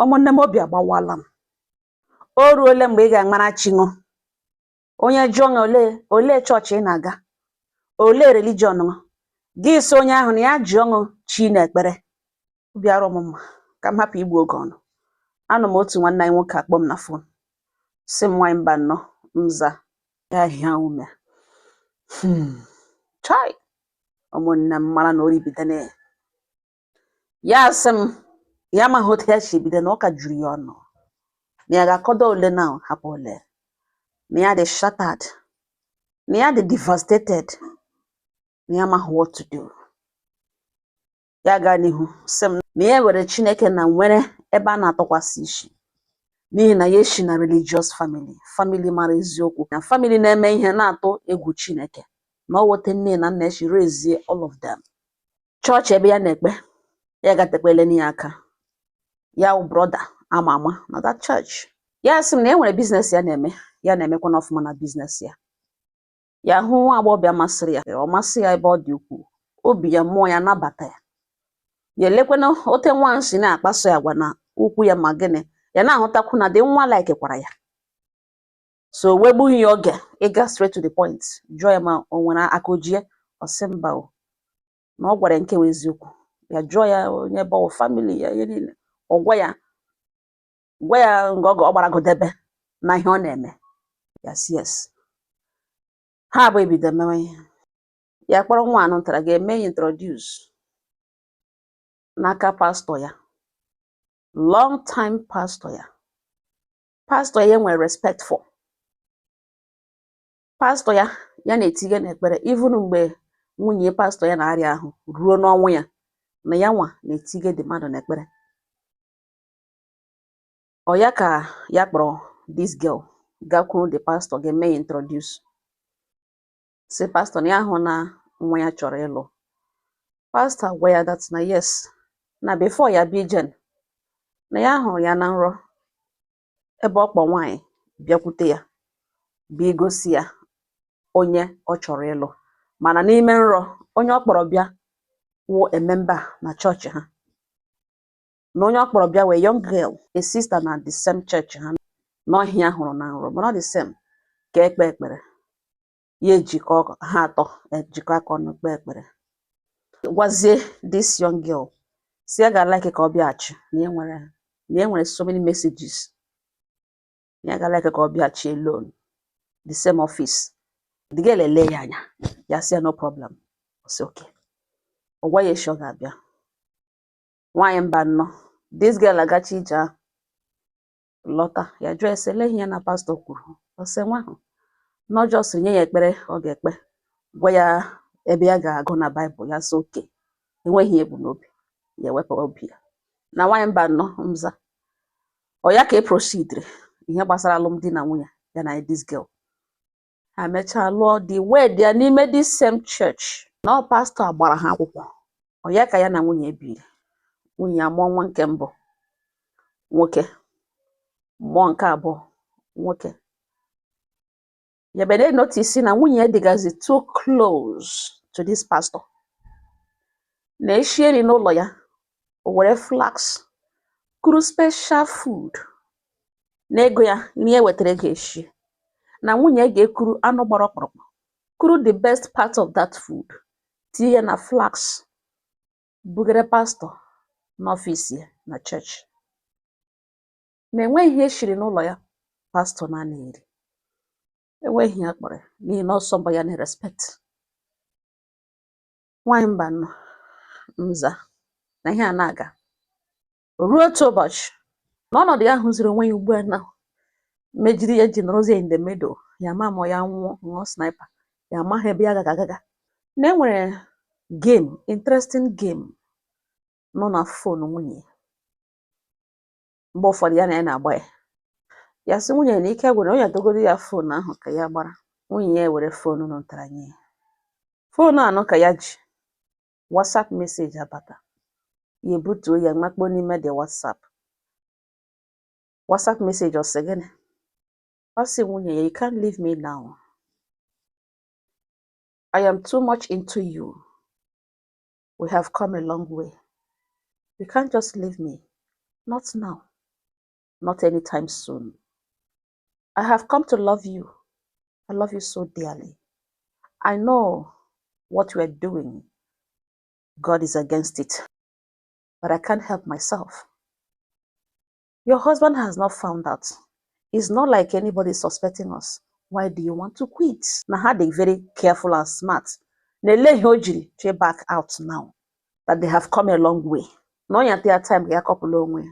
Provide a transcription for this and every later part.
Ụmụnne m, obi agbawala m. O ruole mgbe ị ga-amara chi ṅụ. Onye jụọ ṅụ olee olee chọọchị ị na-aga, olee religion ṅụ, gị sị onye ahụ na ya jụọ ṅụ chi na ekpere. Obi arụ m mma ka m hapụ igbu oge ọnụ. Anọ m otu nwanne anyị nwoke akpọ m na phone, sị m, "Nwaanyị mba nnọọ." Nza ya hịa ume. Chai, ụmụnne m, mara na o ribidene ya. Sị m ya amaghị otu ya si ebido, na ọ ka juru ya ọnụ, na ya ga-akọdo ole na hapụ ole, na ya dị shattered, na ya dị devastated, na ya amaghị what to do. Ya gaa n'ihu sị m na ya were Chineke na nwere ebe a na-atụkwasị isi, n'ihi na ya esi na religious family, family mara eziokwu, na family na-eme ihe na-atụ egwu Chineke, na ọ wote nne na nna esi rezie all of them. Chọọchị ebe ya na-ekpe, ya gatekwele ya aka ya wụ brother ama ama na that church. Ya sị m na e nwere business ya na-eme, ya na-emekwa ọfụma na business ya. Ya hụ nwa agbọghọbịa masịrị ya, ọ masị ya ebe ọ dị ukwuu, obi ya, mmụọ ya nabata ya. Ya elekwana ote nwa si na-akpaso ya agwa na ukwu ya, ma gịnị ya na-ahụtakwu na dị nwa likekwara ya. So wee gbughị ya oge ịga straight to the point, jụọ ya ma o nwere aka ojie. Ọ sị mba o, na ọ gwara ya nke wụ eziokwu. Ya jụọ ya onye ebe ọ family ya, ihe niile ọ gwa ya, gwa ya nga ọ gbaragodebe na ihe ọ na-eme. Ya sị yes. Ha abụọ ebido mewe ihe. Ya kpọrọ nwa anụ ntara ga-eme ya introduce n'aka pastọ ya, long time pastor ya, pastọ ya nwere respect for pastọ ya, ya na-etinye n'ekpere. Even mgbe nwunye pastọ ya na-arịa ahụ ruo n'ọnwụ ya, na ya nwa na-etige the mmadụ n'ekpere. Ọ ya ka ya kpọrọ this girl gakwuru the pastor, ga-eme ya introduce, si pastor na ya hụ na nwa ya chọrọ ịlụ. Pastor gwa ya that na yes, na before ya bịa ije, na ya hụrụ ya na nrọ ebe ọ kpọ nwaanyị bịakwute ya, bịa igosi ya onye ọ chọrọ ịlụ, mana n'ime nrọ, onye ọ kpọrọ bịa wụ a member na chọọchị ha, na onye ọ kpọrọ bịa wee young girl, a sister na the same church ha, n'ọhịa hụrụ na nrọ, mana ọ the same ka ekpe ekpere ya, ejikọ ha atọ ejikọ aka ọnụ kpee ekpere, gwazie this young girl si ya ga-like ka ọ bịaghachi, na ya nwere so many messages, na ya ga-like ka ọ bịaghachi alone the same office. The girl ele ya anya, ya sị ya no problem. Ọ sị okay. Ọ gwa ya echi ọ ga-abịa. Nwaanyị mba nnọọ, this girl agacha ije ahụ lọta, ya jụọ ya sị ele ihe ya na pastọ kwuru. Ọ sị nwa ahụ na ọ just nye ya ekpere ọ ga-ekpe, gwa ya ebe ya ga-agụ na Baịbụl. Ya sị okay, enweghị ihe ebu n'obi ya, ewepụ obi ya. Na nwaanyị mba nnọọ, mza ọ ya ka e proceediri ihe gbasara alụmdi na nwunye ya na this girl. Ha mechaa lụọ, the wed ya n'ime this same church, na ọ pastọ a gbara ha akwụkwọ. Ọ ya ka ya na nwunye biri. Nwunye ya mụọ nwa nke mbụ nwoke, mụọ nke abụọ nwoke. Ya bịa na-notice na nwunye ya dịgazi too close to this pastor, na-eshi nri n'ụlọ ya, o were flask kuru special food n'ego ya, nri e wetara ego eshi, na nwunye ya ga-ekuru anụ gbara ọkpụrụkpụ, kuru the best part of that food, tinye ya na flask, bugara pastọ n'ọfịs ya na chọọchị, na enweghị ihe eshiri n'ụlọ ya pastọ na-anaghị eri. Enweghị ihe a kpọrọ ya, n'ihi na ọsọ mbọ ya na respect. Nwaanyị mba nnọọ, nza na ihe a na-aga. Ruo otu ụbọchị, na ọnọdụ ya hụziri onwe ya ugbu a na mejiri ya ji nọrọzie in the middle, ya ama ma ya nwụọ ṅụọ sniper, ya amaghị ebe ya gaga agaga, na e nwere game, interesting game nọ na phone nwunye ya. Mgbe ụfọdụ ya na ya na-agba ya. Ya sị nwunye na ike gwụrụ, onye dogoro ya phone ahụ ka ya gbara. Nwunye ya were phone nụtara nye ya phone anọ ka ya ji WhatsApp message abata. Ya ebutuo ya makpuo n'ime the WhatsApp. WhatsApp message, ọ sị gịnị? Ọ sị nwunye ya, "You can't leave me now. I am too much into you. We have come a long way. You can't just leave me. Not now." Not anytime soon. I have come to love you. I love you so dearly. I know what we are doing, God is against it, but I can't help myself. Your husband has not found out. It's not like anybody is suspecting us. Why do you want to quit? Na ha dị very careful and smart. Na ele ihe o jiri chee back out now that they have come a long way. Na ọ nyata ya time ka ya kọpụla onwe ya.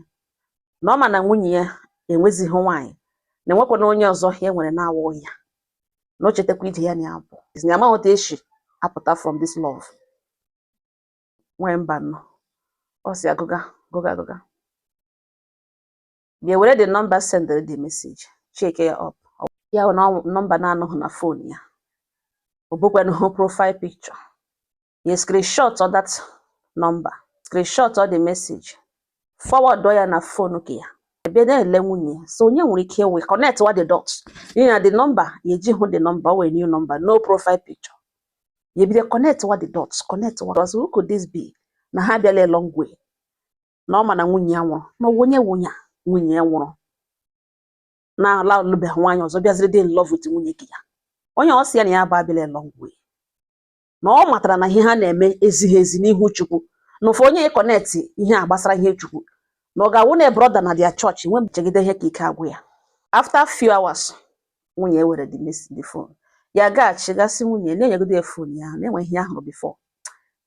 Na ọ ma na nwunye ya enwezighị nwaanyị, na enwekwana onye ọzọ ya nwere na-awụ ya. Na o chetakwa ije ya na ya bụ. Na ya amaghị otu esi apụta from this love. Nwee mba nnọọ. Ọ sị agụga gụga gụga. Bịa were the number, send the message, check ya up. Ya bụ na nọmba na-anọghị na phone ya. O bukwanụ profile picture. Ya screenshot of that number, screenshot of the message, forward ya na phone ke ya. Ebe na-ele nwunye ya. So onye nwere ike iwe connect wa the dots. N'ihi na the number, ya eji hụ the number, o wee new number, no profile picture. Ya ebido connect wa the dots, connect wa dots. Who could this be? Na ha abịala a long way. Na ọ ma na nwunye ya nwụrụ. Na ọ onye nwunye a nwunye ya nwụrụ. Na-ala alụbeghị nwaanyị ọzọ, bịaziri dị in love with nwunye gị ya. Onye ọ sị ya na ya bụ abịala a long way. Na ọ matara na ihe ha na-eme ezighi ezi n'ihu Chukwu. Na ụfụ onye connect ihe a gbasara ihe Chukwu. Na ọ ga-awụ na brother na their church nwe chegide ihe ka ike agwụ ya. After few hours, nwunye ya were the message, the phone. Ya gaghachi gasị nwunye na-enyegodi ya phone ya na enwe ihe ya hụrụ before.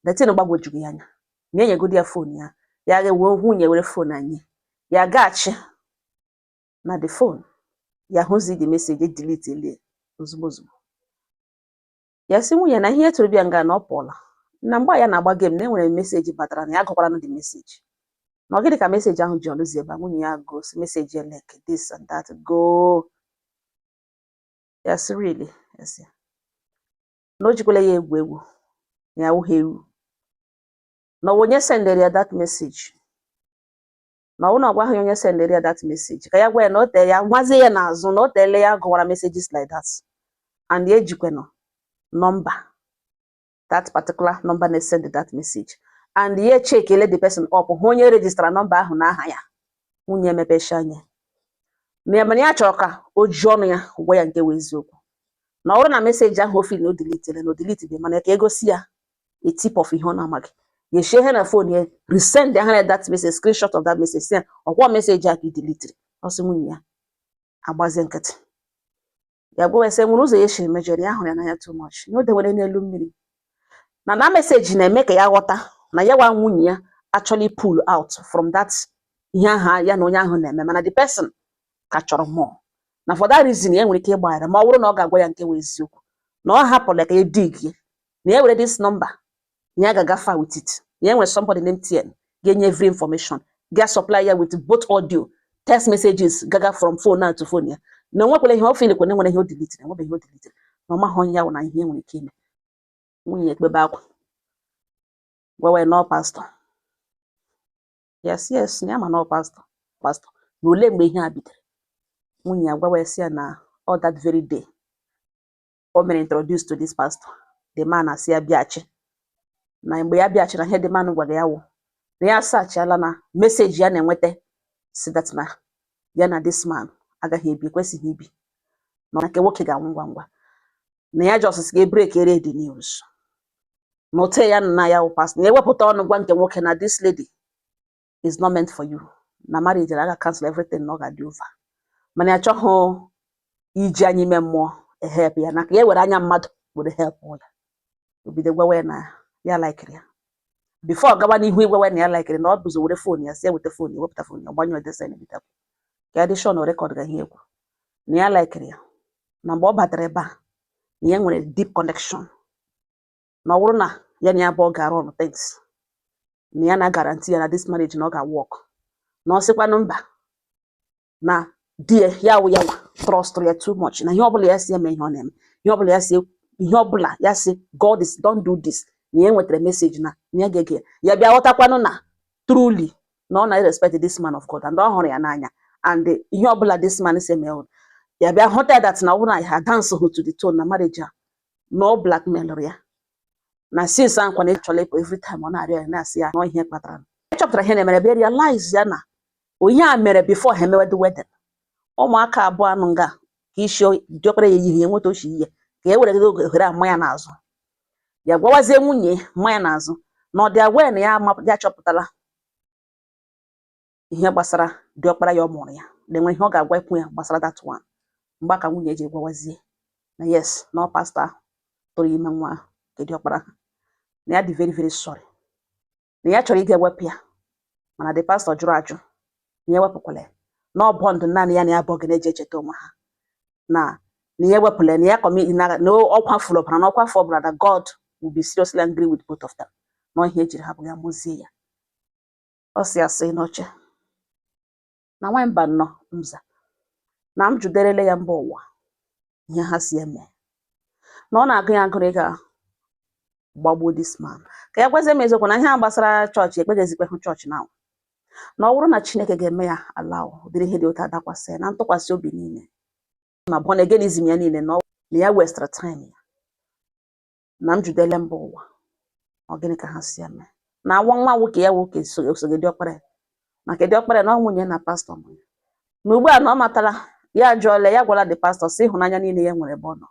The thing gbagwojuru ya anya. Na-enyegodi ya phone ya. Ya ga-ewe nwunye were phone anyị. Ya gaghachi na the phone. Ya hụzi the message e delete elie ozugbo ozugbo. Ya sị nwunye na ihe tụrụ bịa nga na ọ pụọla. Na mgbe a ya na-agba game, na enwere message batara, na ya gụkwara the message. Na ọ gịnị ka message ahụ ji ọnụzi ebe a? Nwunye ya go si message like this and that go. Ya sị, "Really?" Ya sị na o jikwala ya egwu egwu, na ya awụghị ewu. Na ọ bụ onye sendere ya that message. Na ọ bụrụ na ọ gwaghị onye sendere ya that message, ka ya gwa ya na o tee ya gwazie ya n'azụ na o teele ya gụwara messages like that. And ya ejikwanụ number, that particular number na-send that message. And ya checkele the person up, hụ onye registara nọmba ahụ n'aha ya. Nwunye emepecha anya. Na ya mana ya chọrọ ka o ji ọnụ ya gwa ya nke wụ eziokwu. Na ọ bụrụ na message ahụ o feel na o deletere, na o delete, mana ka egosi ya a tip of ihe ọ na-amaghị. Ya eshie ihe na phone ya, resend ya that message, screenshot of that message, sị ya ọkwa message a ka i deletere. Ọ sị nwunye ya agbazie nkịtị. Ya gwa ya sị enwere ụzọ ya esi emejọ ya hụrụ ya n'anya too much. Na o dewere n'elu mmiri. Na that message na-eme ka ya ghọta na ya nwa nwunye ya actually pull out from that ihe ahụ ya na onye ahụ na-eme, mana the person ka chọrọ more. Na for that reason, ya nwere ike ịgbaghara ma ọ bụrụ na ọ ga-agwa ya nke wụ eziokwu. Na ọ hapụla ka ya dig ya. Na ya were this number, na ya ga-aga far with it. Na ya nwere somebody named TN ga-enye every information, ga supply ya with both audio, text messages gaga from phone now to phone ya. Na o nwekwara ihe o feel kwa na enwere ihe o deletere, enwebeghị ihe o deletere. Na ọ maghị onye ya wụ na ihe nwere ike ime. Nwunye ekpebe akwa. Gwawa ya na ọ pastor. Yes, na ya ma na ọ pastor. Pastor. Na olee mgbe ihe a bidoro? Nwunye ya gwawa ya sị ya na all that very day o mere introduce to this pastor. The man asị ya bịaghachi. Na mgbe ya bịaghachiri, na ihe the man gwara ya wụ na ya searchiala na message ya na-enweta si that na ya na this man agaghị ebi, ekwesịghị ibi. Na nke nwoke ga-anwụ ngwa ngwa. Na ya just sị ga break ere the news. Na ote ya na ya wụ pastor. Na ewepụta ọnụ gwa nke nwoke na this lady is not meant for you. Na marriage na aga cancel everything, na ọ ga-adị over. Mana ya achọghị iji anya ime mmụọ help ya, na ka ya were anya mmadụ were help ya. O bido gwawa ya na ya likere ya. Before ọ gawa n'ihu ịgwawa ya na ya likere, na ọ bụzo were phone ya, si ya weta phone ya, wepụta phone ya, gbanyụọ desa na ka ya dị sure na record ga ihe ekwu. Na ya likere ya. Na mgbe ọ batara ebe a, na ya nwere deep connection. Na ọ bụrụ na ya na ya abụọ ga-arụ ọrụ things, na ya na guarantee ya na this marriage na ọ ga-work. Na ọ sịkwanụ mba, na di ya ya wụ ya nwa trust ya too much, na ihe ọbụla ya si eme, ihe ọ na-eme, ihe ọbụla ya si, ihe ọbụla ya si God is don't do this, na ya nwetara message na ya ga-ege ya. Ya bịa ghọtakwanụ na truly na ọ na-respect this man of God and ọ hụrụ ya n'anya, and ihe ọbụla this man si eme, ya bịa hụta that na ọ bụrụ na ha dance to the tone na marriage a, na ọ blackmail ya. Na since ahụ kwana chọrọ ịpụ, every time ọ na-arịọ ya, na-asị ya na ọ ihe kpatara ya chọpụtara ihe na-emere, bịa realize ya na Ihe a mere before ha emewe the wedding. Ụmụaka abụọ anụ nga ka isi diọkpara ya eyighị ya nweta ochi ihe ka e were ohere ama ya n'azụ, ya gwawazie nwunye mma ya n'azụ na ọ dị aware na ya ya chọpụtala ihe gbasara diọkpara ya ọ mụrụ ya, na enwe ihe ọ ga-agwa ikwu ya gbasara that one. Mgbe aka nwunye ji gwawazie na yes, na ọ pastọ ahụ tụrụ ime nwa ahụ nke diọkpara ha, na ya dị very very sorry, na ya chọrọ ịga ewepụ ya, mana the pastor jụrụ ajụ na ya ewepụkwala ya, na ọ bond naanị ya na ya abụọ ga na-eji echeta onwe ha, na ya ewepụla ya, na ya commit na ọ kwafuru ọbara, na ọ kwafu ọbara, na God will be seriously angry with both of them, na ihe ejiri hapụ ya mụzie ya. Ọ sị asị n'oche na nwanyị mba nnọọ nza na m juderele ya mba ụwa ihe ha si eme, na ọ na-agụ ya agụrụ ịga gbagbuo this man, ka ya gwazie m eziokwu na ihe a gbasara chọọchị ekpeghezikwe hụ chọọchị na ọ bụrụ na Chineke ga-eme ya ala ụdịrị ihe dị otu adakwasị ya na ntụkwasị obi niile ma born againism ya niile, na ya wastara time ya, na m judele mba ụwa ọ gịnị ka ha si eme na nwa nwoke ya nwoke sogide diọkpara ya, maka diọkpara ya na ọ nwunye na pastọ mụ ya, na ugbu a na ọ matala ya ajụọla ya, gwara the pastor sị ịhụnanya niile ya nwere ebe ọ nọ,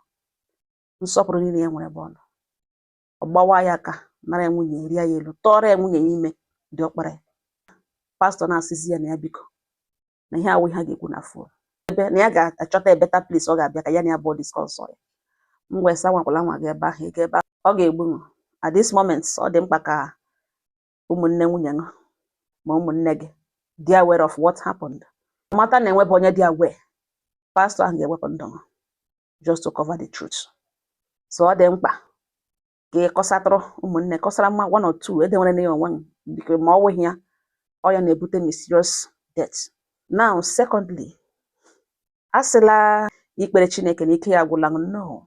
nsọpụrụ niile ya nwere ebe ọ nọ, ọ gbawa ya aka nara ya nwunye, rie ya elu, tọọrọ ya nwunye ya ime diọkpara ya. Pastọ na-asịzi ya na ya biko, na ihe awụ ihe a ga-ekwu na phone ebe, na ya ga-achọta a better place ọ ga-abịa ka ya na ya bụ discuss ya. M wee sị anwakwala nwa gị ebe ahụ, ị ga ebe ahụ ọ ga-egbu m. At this moment ọ dị mkpa ka ụmụnne nwunye gị ma ụmụnne gị dị aware of what happened, mata na enwebe onye dị aware. Pastọ ahụ ga-ewepụ ndụ m just to cover the truth. So ọ dị mkpa ka ị kọsatụrụ ụmụnne, kọsara mma one or two edewere na ya onwe m, biko, ma ọ wụghị ya, ọ ya na-ebute mysterious death. Now secondly, asịla ikpere Chineke na ike ya agwụla. No,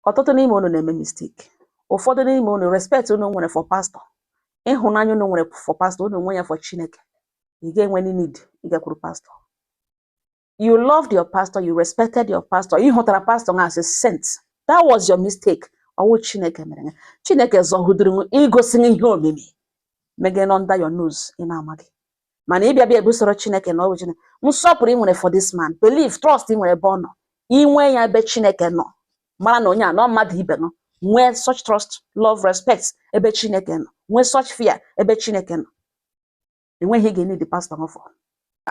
ọtụtụ n'ime unu na-eme mistake. Ụfọdụ n'ime unu, respect unu nwere for pastor, ịhụnanya unu nwere for pastor, unu nwe ya for Chineke, ị ga-enwe any need ịgakwuru pastor. You loved your pastor, you respected your pastor, ị hụtara pastor as a saint. That was your mistake. Ọwụ Chineke mere ya, Chineke zọhụduru igosi ihe omimi mege under your nose ị na-amaghị, mana ịbịa bịa ebusoro Chineke na ọ bụ Chineke. Nsọpụrụ ị nwere for this man, belief, trust ị nwere ebe ọ nọ, inwe ya ebe Chineke nọ, mara na onye a nọ mmadụ ibe nọ, nwee such trust, love, respect ebe Chineke nọ, nwee such fear ebe Chineke nọ, enweghị ị ga-need the pastor for.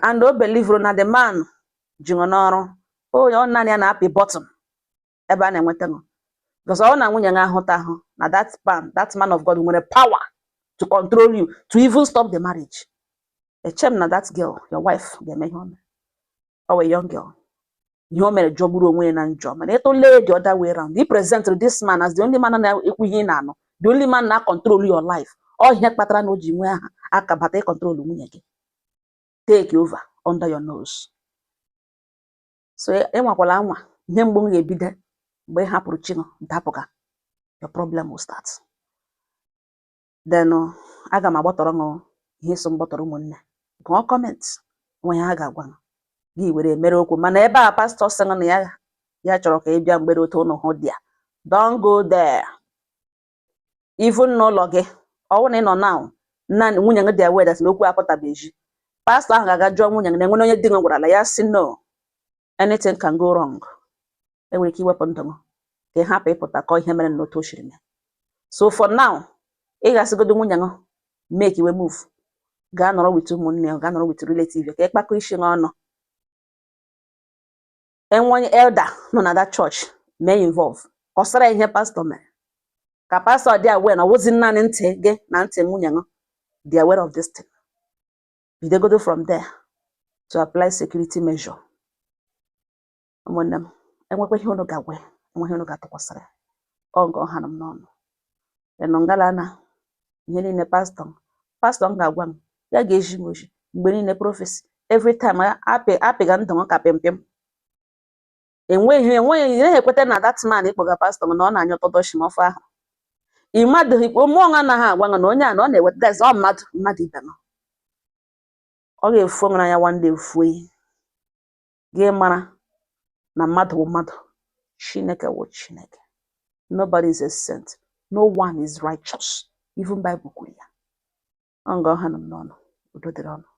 And o believe na the man ji ṅụ n'ọrụ onye ọ naanị ya na-apị button ebe a na-enweta ṅụ, because ọ na nwunye ya ahụta ahụ na that man of God nwere power to control you, to even stop the marriage. Eche m na that girl, your wife, ga-eme ihe o mere. Ọ wụ young girl, ihe o mere jọgburu onwe ya na njọ, mana ịtụle the other way round, he present this man as the only man na-ekwu ihe ị na-anụ, the only man na control your life. Ọ ihe kpatara na o ji nwee aha aka bata ịcontrol nwunye gị, take over under your nose. So ịnwakwala anwa, ihe mgbu m ga-ebido mgbe ị hapụrụ chi gị dapụga, your problem will start. Then aga m agbatọrọ ṅụ ihe so m gbọtọrọ ụmụnne gụọ comment nwe ha ga-agwa gị were mere okwu. Mana ebe a pastọ sị na ya chọrọ ka ị bịa mgbere otu ụnụ hụ dị ya, don't go there. Even n'ụlọ gị, ọ bụrụ na ị nọ now na nwunye gị dị aware that na okwu apụtabeghị, pastọ ahụ ga-aga jụọ nwunye gị na enwere onye di gị gwarala ya, sị no, anything can go wrong. Enwere ike iwepụ ndụ gị ka ị hapụ ịpụta kọọ ihe mere n'otu o siri mee. So for now, ị ga-asịgodo nwunye gị make iwe move, gaa nọrọ with ụmụnne ya, gaa nọrọ with relative ya, ka ịkpakọ isi gị ọnụ. Enwe onye elder nọ na that church, mee involve, kọsara ya ihe pastọ mere, ka pastọ dị aware na ọwụzi naanị ntị gị na ntị nwunye gị dị aware of this thing. Bidogodo from there to apply security measure. Ụmụnne m, enwekwa ihe unu ga-agwa ya, enwe ihe unu ga-atụkwasịrị ya. Ọ nke ọha nọ m n'ọnụ ịnụ ngala na ihe niile pastọ m ga-agwa m, ya ga-eji m oji mgbe niile, prophecy every time, apị apịga ndụ m ka pịmpịm. Enweghị ị naghị ekweta na that man ịkpọga pastọ m na ọ na-anya ọtọdọshi ma ọfọ ahụ ị madụghị mmụọ ṅa anaghị agwa gị na onye a na ọ na-eweta that's ọ mmadụ ibe m. Ọ ga-efu onwe ya one day, fuo gị mara na mmadụ bụ mmadụ, Chineke wụ Chineke. Nobody is a saint, no one is righteous, even Bible kwuru ya. Ọ nga ọha nọ m n'ọnụ. Udo dịrị ọnụ.